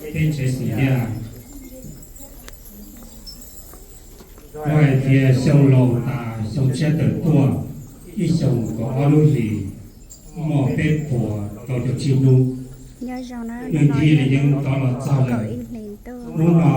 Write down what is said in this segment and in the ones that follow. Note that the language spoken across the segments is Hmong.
Peb tsev xeem Yaj, yog hais tias xyoo laus tas xyoo tshiab tawm tuaj, ib xyoos kaum ob lub hlis, muaj peb puas rau caum tsib hnub, nws thiaj li yeej rov los txog lawm. Hnub no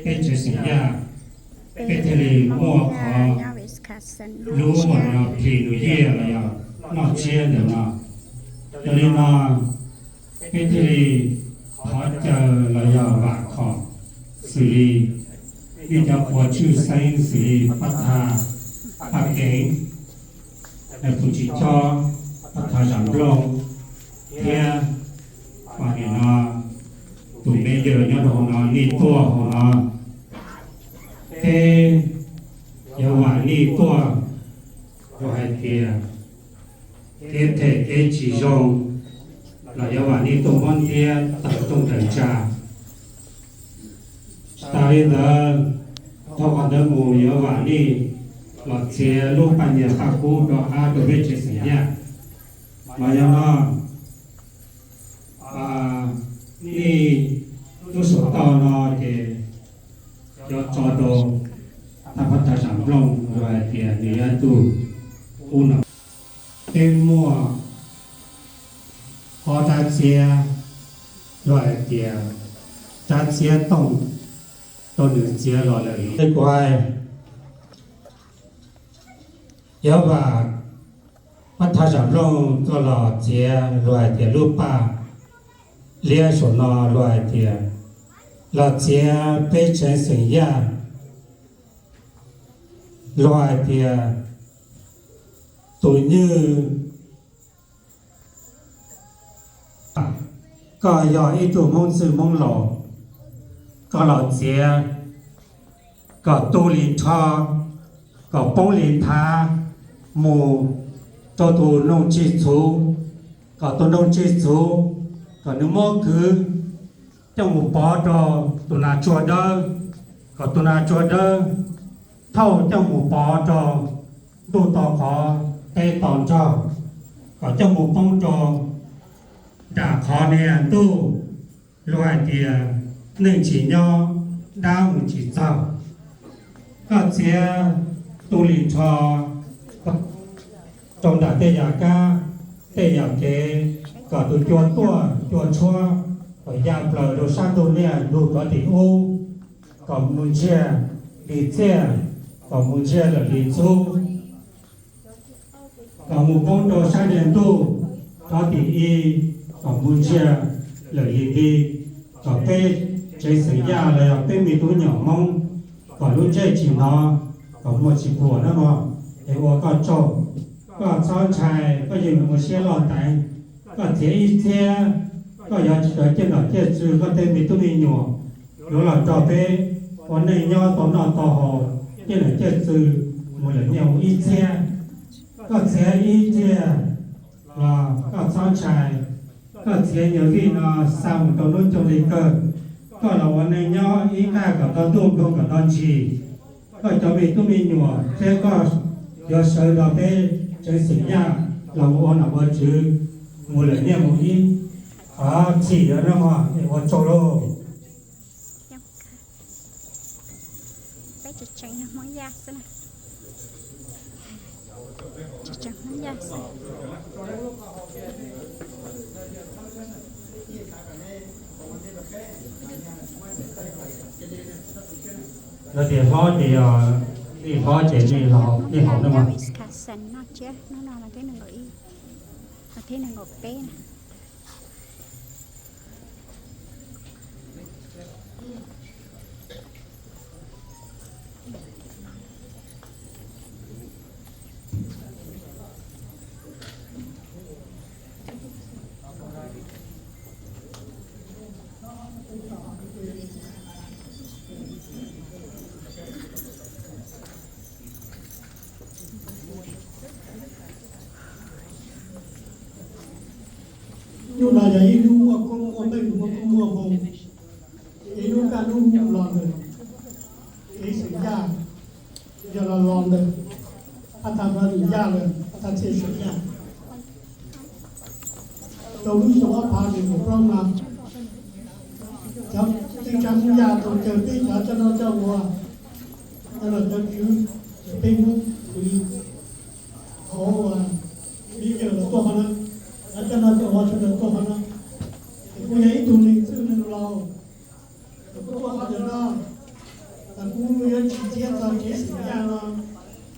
peb tsev xeem Yaj, peb thiaj li muaj qhov lub muag no phim nus yiaj los yog noj tsiab ntawm no. Yog li no peb thiaj li thov caw los yog vam khom xws li nej cov qhua tshwj xeeb xws li Pab Tha, Pab Keev, Pub Tsis Chob, Pab Tha Zam Nplooj thiab nim no tus me yawg nyob rau hauv no nej tuaj hauv no, peb yuav vam nej tuaj, yuav hais tias kev phem kev tsis zoo los yuav vam nej tuaj muab ntiab tawm rooj tawm tsa. Tas li ntawd, dhau qhov ntawd mus yuav vam nej los txiav lub paj nyiaj paj kub rov qab rau peb tsev xeem Yaj. Mas yog no nej lub saum toj no ces yuav tso rau Pab Tha Zam Nplooj, luag hais tias nws yog ib tug ub no. Peb muaj ob rab txiab, luag hais tias rab txiab tooj, rau nws txiav los lawm. Kuv hais, yuav vam Pab Tha Zam Nplooj koj los txiav luag hais tias lub paj liab saum no, luag hais tias los txiav peb tsev xeem Yaj, luag hais tias tus nywj, koj yog ib tug Hmoob txwj Hmoob laus, koj los txiav kom tu li nrho, kom poob li nthav, mus rau tus noog tsig txhuv, kom tus noog tsig txhuv, kom nws muab kwv coj mus pov rau tus nas tsuag dawb, kom tus nas tsuag dawb thauj coj mus pov rau ntuj to qhov teb to nrog, kom coj mus poob rau nram qhov niag ntuj, luag hais tias neeg tsis nyob, dab mus tsis txog. Koj txiav tu li nrho rau nram tej yam kab tej yam kev, kom tus cua tuaj cua tshuab, kom ya plaws rau sab ntug niaj ntug rov tim ub, kom mus ntsiag li txiaj, kom mus ntsiag lawm li ntxhub, kom mus poob rau sab niag ntuj rov tim i, kom mus ntsiag lawm li nti, kom peb tsev xeem Yaj los yog peb me tub nyuam Hmoob, kom lub ntsej tsis hnov, kom muag tsis puam na mog. Es ua koj tsaug, koj txhob ntshai, koj yeej ua siab loj ntev, koj txiav ib txhiab, koj yuav tsis tau ciaj nom ciaj txwv, koj tej me tub me nyuam yuav los nrog peb ua neej nyob tau noj tau haus ciaj nom ciaj txwv mus lawm niaj mus ib txhiab. Koj txiav ib txhiab los koj txhob ntshai, koj txiav nyuag vij no xa mus rau lub cooj li kawg, koj los ua neej nyob ib nqaj kom tau ntuj nkoog kom tau ntsis, koj cov me tub me nyuam thiab koj yuav sawv nrog peb tsev xeem Yaj los ua nom ua tswv mus lawm niaj mus ib. Qhov txhim no mog, es ua tsaug lauj. Peb tseem tseem yog Hmoob Yaj xwb na. Tseem tseem Hmoob Yaj xwb. Yog tias hlob ces yog, nej hlob ces nej haus nej haus no mas. Wisconsin no tsiab, hnub no mas thib nees nkaum ib, mas thib nees nkaum peb na. Hnub no yog ib hnub muaj koob muaj meej, muaj koob muaj hmoo, ib hnub kaj hnub los ntawm kev xeem Yaj, yog los los ntawm Pab Tha Nplooj Yaj lawm, Pab Tha Txhiaj Xeem Yaj. Rau lub xyoo ob phav nees nkaum plaub no, Hmoob Yaj tau caw peb cov coj noj coj ua, cov laus cov tswv, peb Hmoob Hmoob Yaj los tuaj qhov no, cov coj noj coj ua sawv daws tuaj qhov no. Ces kuv yog ib tug neeg txwj neeg laus, kuv tuaj qhov ntawm no, kuv yuav tsis txiav txog kev xeem Yaj no,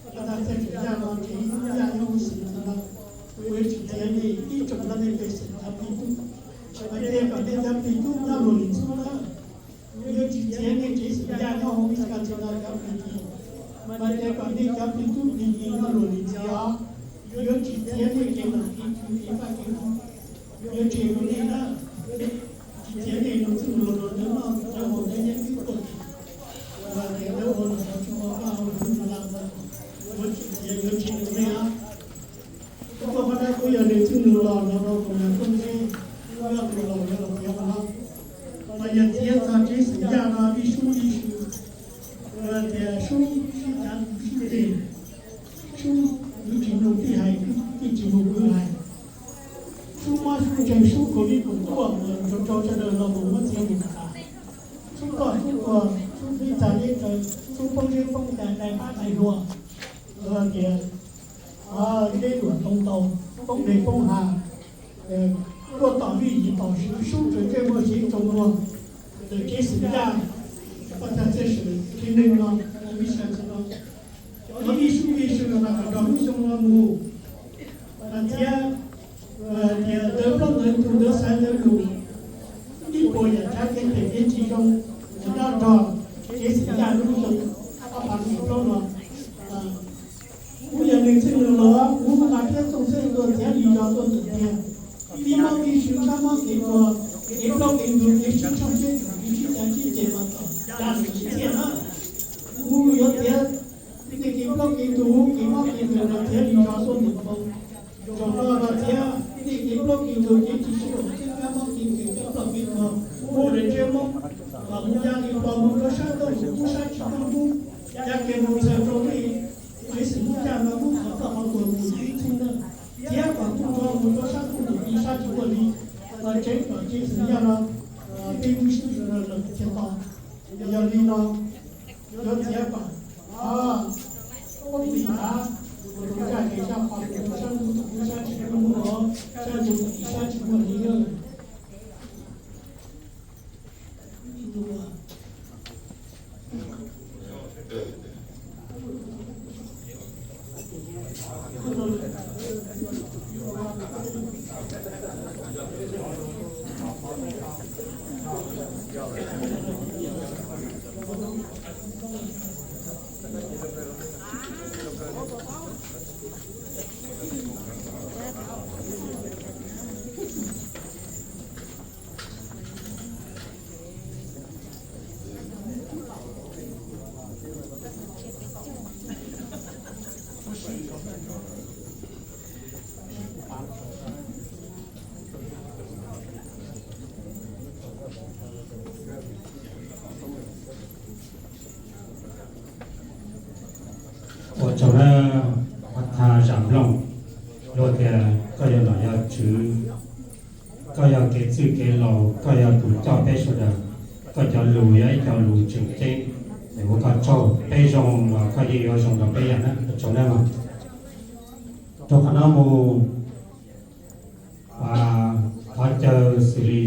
txog txoj kev xeem Yaj no, kev Hmoob Yaj nyob hauv xeem no, kuv yuav tsis txiav nej ib tsoom no nej kev xeem cov plig tub. Mas tias kom nej cov plig tub nyob luag li xwb na. Yuav tsis txiav nej kev xeem Yaj nyob hauv Meskas txhua no cov plig tub. Mas tias kom nej cov plig tub plig tub nyob luag li xwb os. Yuav tsis txiav nej kev nom kev tswv kev vaj kev ub. Yuav tsis ua nej na, tsis txiav nej los txwj los los ntawd noj cov haus ntawd yeeb twb tuag tim. Los tias ntawd ua los tsis ua koj ua lub no la, yuav tsis txiav yuav tsis ua nej na. Tuaj qhov no kuv yog nws txwj nws los no rau kuv yog Tooj Tseb, kuv yog tus laus yog los txiav qhov no. Los yog txiav txog kev xeem Yaj no ib sub ib sub, tias sub sib cav sib ceg, sub yuav tsis mloog tij hais, tij tsis mloog kwv hais, sub mob sub nkeeg sub COVID kaum cuaj mus rau rau sawv daws los mus muab txiav mus tas, sub ploj sub tuag, sub pib tag neb raws, sub poob zeb poob cai dai pab dai hlua. Los tias dej luam too tau, poob dej poob hav, tuaj tom vij yim tom swv sub raws ntsej muag siv tsoom muag, raws kev xeem Yaj, paj tag txhiaj swm kev neeg no, ib sab txhua no, cov ib sub ib sub no mas kom nrog lub xyoo no mus. Mas txiav tias ntawv plaub ntawv ntug ntawv xaiv ntawv lus, ib puas yam tsav kev phem kev tsis zoo, tsis nyob nrog kev xeem Yaj lub xyoo ob phav nees nkaum plaub no. Kuv yog nws txwj nws los, kuv mas thiab Tooj Tseb tuaj txiav li zog tuaj ntawm tiag. Ib mob ib swv sab mob kev tuag, kev plaub kev ntug kev sib tshooj sib tsum kev sib cav sib ceg los tom ya lwm sib txiaj na. Kuv yuav txiav nej kev plaub kev ntug kev mob kev nkeeg no txiav li zog tuaj ntawm npoo. Zaum no los txiav nej kev plaub kev ntug kev tsis sib haum kev kab mob kev nkeeg kev ploj kev tuag, ua lawv ntsej muag los mus ya li pos mus rau sab ntuj mus rau sab tsis muaj hnub, ya kev mus txhawm rau nej kev xeem Hmoob Yaj no lub qhov txoj qhov tuag mus ib txhub na. Txiav kom ntuj nrog mus rau sab ntuj mus rau sab tsis muaj li, los tseev kom kev xeem Yaj no peb lub sib los thiaj to. Yog li no, yuav txiav kom poob li thav, mus rau sab kev sab qhov mus rau sab ntuj mus rau sab tsis muaj hnub los sab ntuj mus rau sab tsis muaj li na. Ua tsaug na, Pab Thaj Zam Nplooj, luag tias koj yog nom yog tswv, koj yog kev txwj kev laus, koj yog tus coj peb sawv daws, koj cov lus yog ib co lus tseem ceeb, es ua koj tsaug. Peb zoo los koj yeej yuav zoo rau peb yam na, ua tsaug na. Rau qhov no mus, thov caw xws li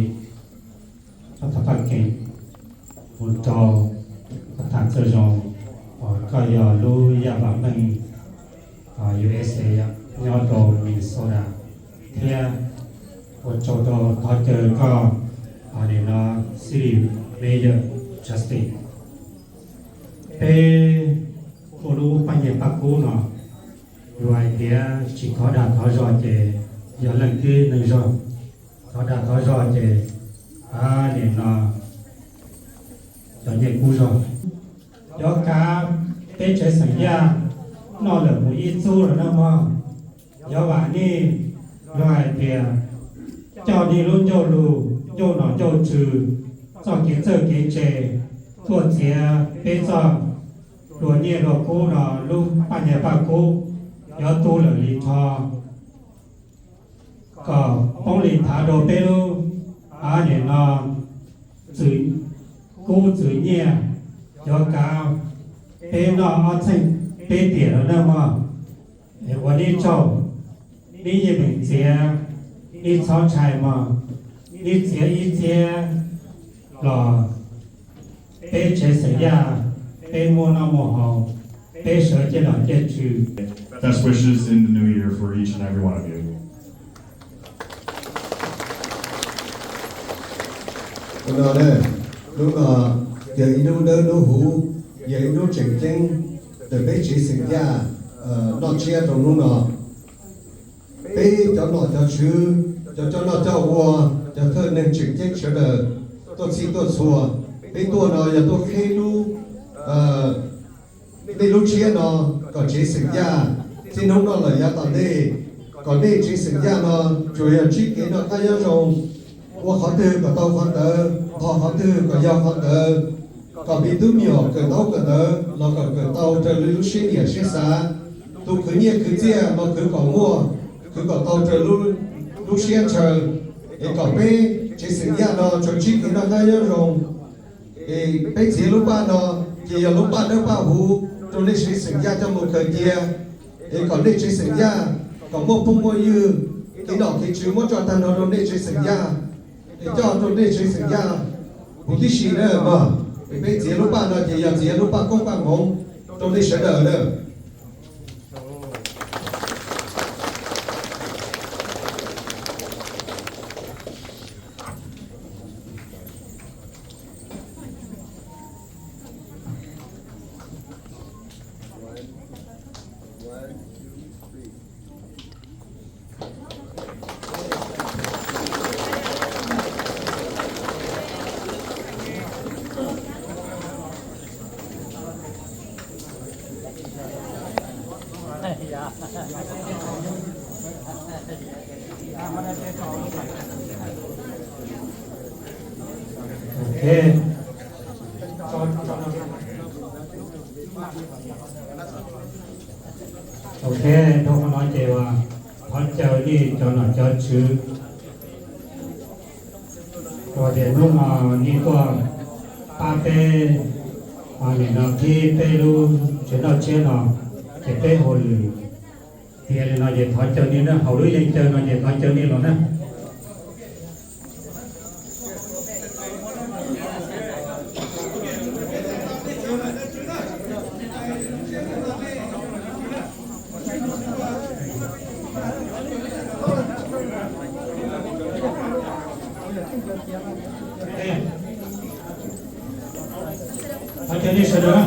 Pab Thaj Paj Kees mus rau Pab Thaj Txawj Zoo, uas koj yog lub yaj vam meej U S A nyob rau Minnesota, thiab ua tsaug rau thov caw koj, nim no City Mayor Justin. Peb muaj lub paj nyiaj paj kub no, luag hais tias tsis thov dag thov zog ces yog leej twg neeg zog, thov dag thov zog ces nim no cov nyiaj kub zog. Cov kav peb tsev xeem Yaj noj lawm mus ib txub lawm na mog. Cov vam nej, luag hais tias coj nej lub ncauj lus, ncauj nom ncauj tswv, txoj kev txawj kev ntse tuaj txiav peb txoj hlua nyiaj hlua kub no, lub paj nyiaj paj kub, cov tu lawm li rho, kom poob li thav rau peb lub, nim no txwm kub txwv nyiaj, cov kav peb noj ob txheej peb tiam no na mog. Ua neb tsaug, neb yeej meem txiav, neb txhob ntshai mog, neb txiav ib txhiab los peb tsev xeem Yaj, peb muaj noj muaj haus, peb sawv ciaj nom ciaj tswv. Best wishes in the new year for each and every one of you. Hnub no, hnub no yog ib hnub dawb hnub huv, yog ib hnub tseem ceeb ntawm peb tsev xeem Yaj noj tsiab rau hnub no. Peb cov nom cov tswv, cov coj noj coj ua, cov thawj neeg tseem ceeb sawv daws tuaj txhij tuaj txhua, peb tuaj no yog tuaj qhib lub, nej lub tshiab no kom tsev xeem Yaj txij hnub no lawm yav tom ntej, kom nej tsev xeem Yaj no tsuas yog ntsib kev noj qab nyob zoo, ua qhov twg kom tau qhov ntawd, nqho qhov twg kom yog qhov ntawd, kom me tub me nyuam kawm ntaub kawm ntawv los kom kawm tau raws li lub siab nyiam siab xav, tus khwv nyiaj khwv txiaj los khwv kom muaj, khwv kom tau raws lub siab ntshaw, es kom peb tsev xeem Yaj no tsuas ntsib kev noj qab nyob zoo. Es peb txiav lub paj no ces yog lub paj dawb paj huv rau nej tsev xeem Yaj coj mus khaws cia, es kom nej tsev xeem Yaj kom muaj phooj muaj ywg, kev nom kev tswv muab tso tag nrho rau nej tsev xeem Yaj, es coj rau nej tsev xeem Yaj huv tib si na mog. Es peb txiav lub paj no ces yog txiav lub paj koob paj hmoov rau nej sawv daws na. Ok. Ok, dhau qhov no ces uas thov caw nej cov nom cov tswv uas tias hnub no nej tuaj pab peb, nim no qhib peb lub tsev noj tsiab no, ces peb hauj lwm tiav li no ces thov caw nej na, hauv lub yeej caw no ces thov caw nej los na. Thov caw nej sawv daws na.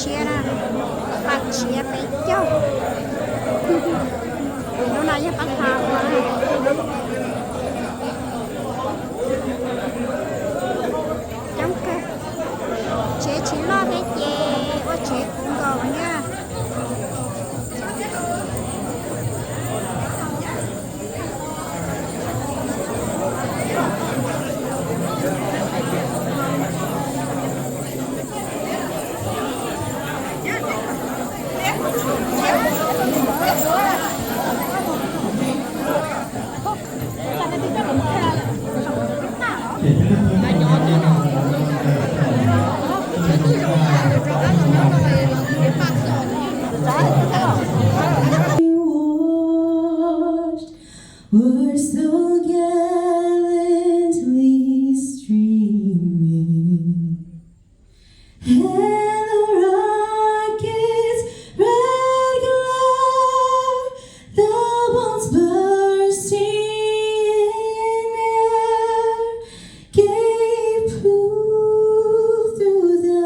Tshiab na, paj tshiab peb caug. Lub no yog paj hla ua na. Coob kawg. Tsev tsis loj thiab ces ua tsev puv nkaus na. Were so gallantly streaming, and the rocket's red glare, the bombs bursting in air, gave proof through the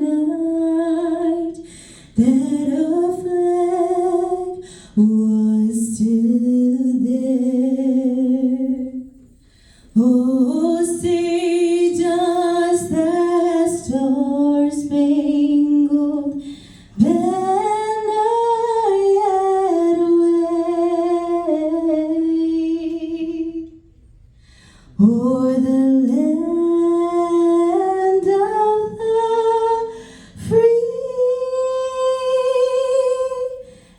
night that our flag was still there. Oh, say does that star-spangled banner yet wave o'er the land of the free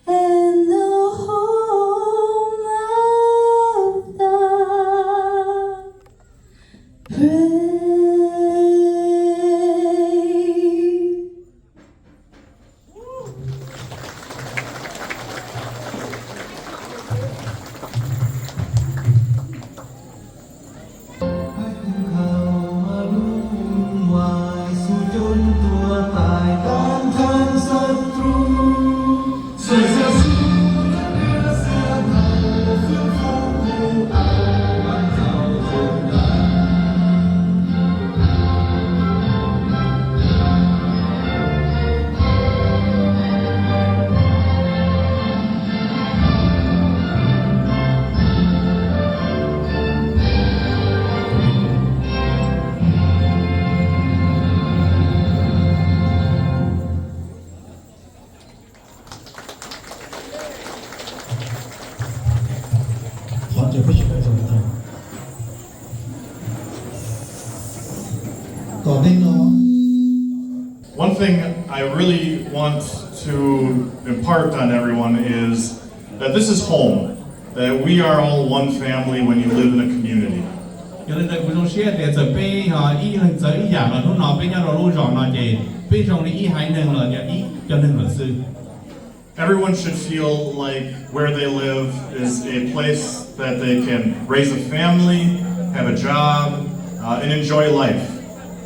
and the home of the brave? Tom no, one thing I really want to impart on everyone is that this is home, that we are all one family when you live in a community. Yog li ntawd kuv zoo siab tias txawm peb yog ib leeg txawv ib yam los hnub no peb nyob rau lub zos no ces peb zoo li ib haiv neeg los yog ib cov neeg lawm xwb. Everyone should feel like where they live is a place that they can raise a family, have a job, uh, and enjoy life.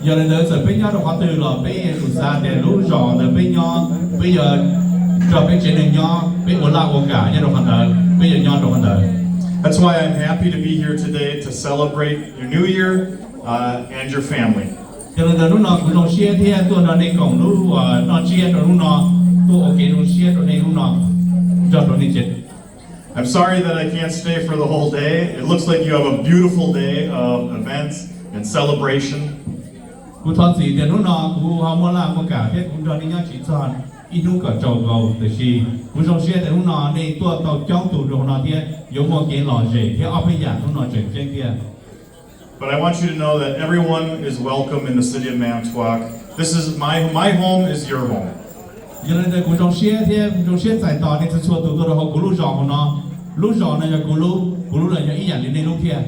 Yog li ntawd txawm peb nyob rau qhov twg los peb yuav tsum xav tias lub zos ntawd peb nyob, peb yuav nrog peb tsev neeg nyob, peb ua laj ua kam nyob rau qhov ntawd, peb yuav nyob rau qhov ntawd. That's why I'm happy to be here today to celebrate your New Year, uh, and your family. Yog li ntawd hnub no kuv zoo siab thiab tuaj nrog nej koom lub noj tsiab rau hnub no, tuaj ua kev zoo siab rau nej hnub no nrog rau nej tsev. I'm sorry that I can't stay for the whole day. It looks like you have a beautiful day of events and celebration. Kuv thov txim tias hnub no kuv ho muaj laj muaj kam thiab kuv nrog nej nyob tsis txog ib hnub kom tsaus nkaus, tiam sis kuv zoo siab tias hnub no nej tuaj tau coob tus rau hauv no thiab yuav muaj kev lom zem thiab ob peb yam hnub no tseem ceeb thiab. But I want you to know that everyone is welcome in the city of Manitowoc. This is my, my home is your home. Yog li ntawd kuv zoo siab thiab zoo siab txais tos nej txhua txhua tus tuaj rau hauv kuv lub zos hauv no. Lub zos no yog kuv lub, kuv lub los yog ib yam li nej lub thiab.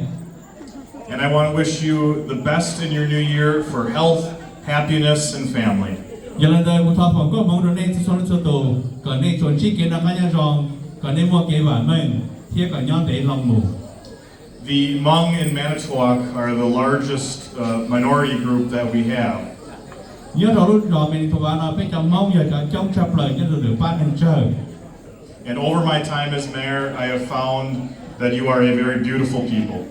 And I want to wish you the best in your new year for health, happiness, and family. Yog li ntawd kuv thov foom koob hmoov rau nej txhua txhua tus kom nej tsuas ntsib kev noj qab nyob zoo, kom nej muaj kev vam meej thiab kom nyob ntev loo mus. The Hmong in Manitowoc are the largest, uh, minority group that we have. Nyob rau lub zos Manitowoc no peb cov Hmoob yog cov coob tshaj plaws nyob rau ntawm pab neeg tsawg. And over my time as mayor, I have found that you are a very beautiful people.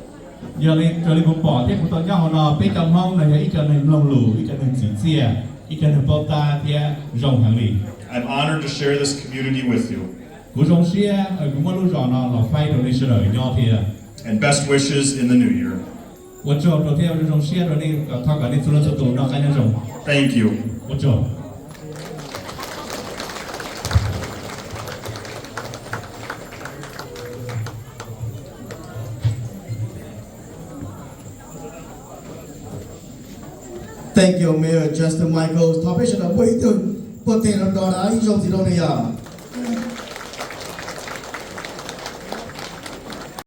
Yog li raws li kuv pom thiab kuv tau nyob hauv no peb cov Hmoob no yog ib cov neeg mloog lus, ib cov neeg txim txiaj. Ib cov neeg paub tab thiab zoo heev li. I'm honored to share this community with you. Kuv zoo siab kuv muab lub zos no los faib rau nej sawv daws nyob thiab. And best wishes in the new year. Ua tsaug rau thiab zoo siab rau nej, thov kom nej txhua leej txhua tus noj qab nyob zoo. Thank you. Ua tsaug. Thank you, Mayor Justin Michaels. Thov peb sawv daws muaj ib tug npuaj teg rau nrho na, ib zaug ntxiv rau nws yom.